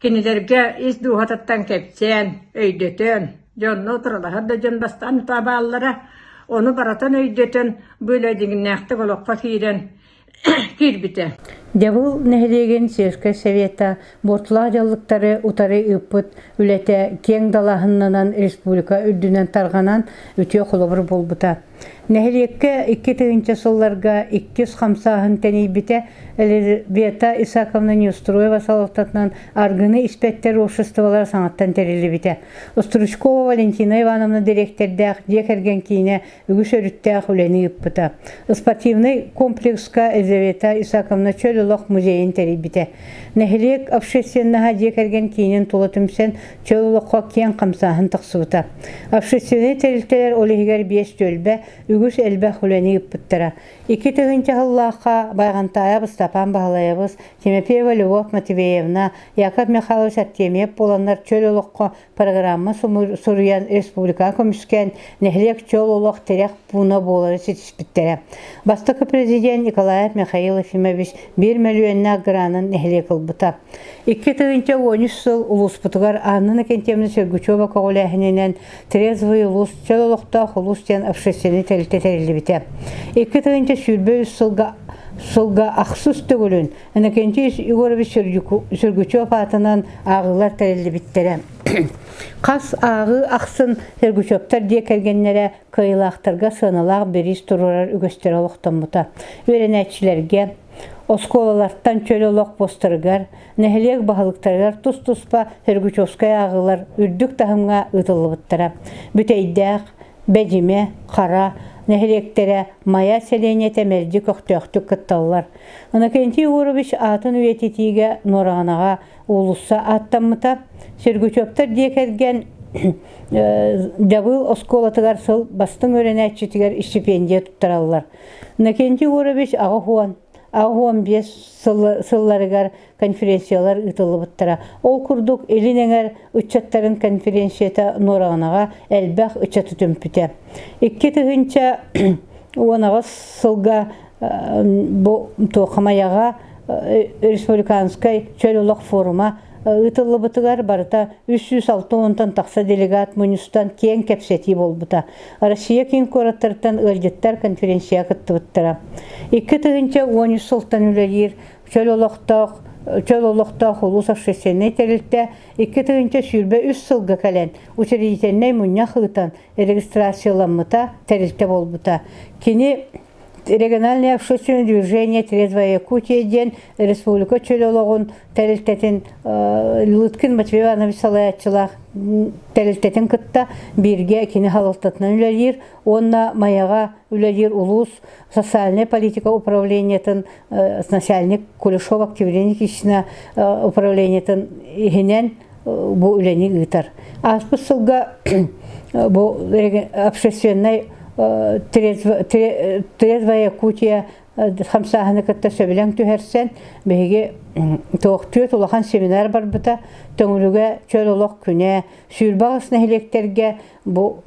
Кинилэргэ ис дууһатыттан кэпсээн, өйдөтөн, дьонно утарылаһар да дьон бастаан бааллара, ону барытын өйдөтөн, бу үлэ дьиҥнээхтик олоххо киирэн киирбитэ. Дьабыл нэһилиэгин сельскэй совета буортулаах дьаллыктары утары ыыппыт үлэтэ киэҥ далааһыннанан республика үрдүнэн тарҕанан үтүө холобур буолбута. Нэһилиэккэ 2000 сылларга иккис хамсааһын тэнийбитэ. Елизавета Исаковна Неустроева салалтатынан аргыны испэттэр обществолара саҥаттан тэриллибитэ. Стручкова Валентина Ивановна дириэктэрдээх дьиэ кэргэн киинэ үгүс өрүттээх үлэни ыыппыта. Спортивнай комплекска Елизавета Исаковна чөл олох музейын тэрийбитэ. Нэһилиэк общественноһа дьиэ кэргэн киинин тула түмсэн чөл олоххо киэҥ хамсааһын тахсыбыта. Общественнай тэрилтэлэр ол иһигэр биэс түөлбэ үгүс элбэх үлэни ыыппыттара. 2000 сыллаахха Байҕантаайап Ыстапаан Баһылайабыс, Тимофеева Любовь Матвеевна, Яков Михайлович Артемьев буоланнар чөл олоххо программа суруйан республикаҕа көмүскээн нэһилиэк чөл олох тирэх пууна буолары ситиспиттэрэ. Бастакы президент Николаев Михаил Ефимович биир мөлүйүөннээх гранын нэһилиэк ылбыта. 2013 сыл улууспутугар Анна Иннокентьевна Сергучева көҕүлээһининэн Трезвый улуус, чөл олохтоох улуус диэн общественнай тэрилтэ тэриллибитэ. 2023 сылга сылга ахсыс төгүлүн Иннокентий Егорович Сергучев аатынан ааҕыылар тэриллибиттэрэ. Хас ааҕыы ахсын Сергучевтар дьиэ кэргэннэрэ кыайыылаахтарга сыаналаах бириис туруорар үгэстэрэ олохтоммута. Үөрэнээччилэргэ, оскуолалартан чөл олох постарыгар, нэһилиэк баһылыктарыгар тус-туспа Сергучевскай ааҕыылар үрдүк таһымҥа ыытыллыбыттара. Бүтэйдээх, Бэдьимэ, Хара нэһилиэктэрэ Майа сэлиэнньэтэ мэлдьи көхтөөхтүк кытталлар. Иннокентий Егорович аатын үйэтитиигэ Нуораҕанаҕа уулусса ааттаммыта. Сергучевтар дьиэ кэргэн Дьабыыл оскуолатыгар сыл бастыҥ үөрэнээччитигэр истипиэндийэ туттараллар. Иннокентий Егорович 85 сылларыгар конференциялар ыытыллыбыттара. Ол курдук Илин эҥэр ыччаттарын конференцията Нуораҕанаҕа элбэх ыччаты түмпүтэ. 2018 сылга бу Туохамайаҕа республиканскай чөл олох форума ыытыллыбытыгар барыта 360-тан тахса делегат мунньустан киэҥ кэпсэтии буолбута. Россия киин куораттарыттан ыалдьыттар конференцияҕа кыттыбыттара. 2013 сылтан үлэлиир чөл олохтоох чөл олохтоох улуус общественнай тэрилтэ 2023 сылга кэлэн учредительнай мунньах ыытан регистрацияламмыта тэрилтэ буолбута. Кини Региональное общественное движение «Трезвая Якутия» диэн республика чөл олоҕун тэрилтэтин Лыткин Матвей Иванович салайааччылаах тэрилтэтин кытта бииргэ кини салалтатынан үлэлиир уонна Майаҕа үлэлиир улуус социальнай политика управлениетын начальник Кулешов Октябрина Никитична управлениетын иһинэн. бу үлэни ыытар. Ааспыт сылга бу общественнай Трезвая Якутия хамсааһыны кытта сөбүлэҥ түһэрсэн, биһиги туох түөрт улахан семинар барбыта. Төҥүлүгэ чөл олох күнэ, 28 нэһилиэктэргэ бу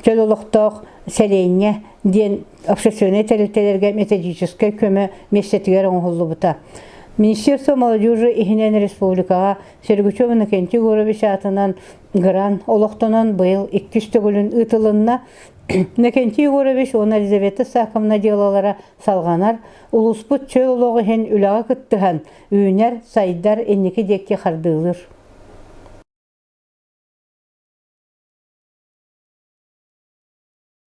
чөл олохтоох сэлиэнньэ диэн общественнай тэрилтэлэргэ методическай көмө миэстэтигэр оҥоһуллубута. Министерство молодежи иһинэн республикаҕа Сергучев Иннокентий Егорович аатынан грант олохтонон быйыл иккис төгүлүн ыытылынна. Иннокентий Егорович уонна Елизавета Саковна дьыалалара салҕанар, улууспут чөл олох иһин үлэҕэ кыттыһан, үүнэр, сайдар, инники диэки хардыылыыр.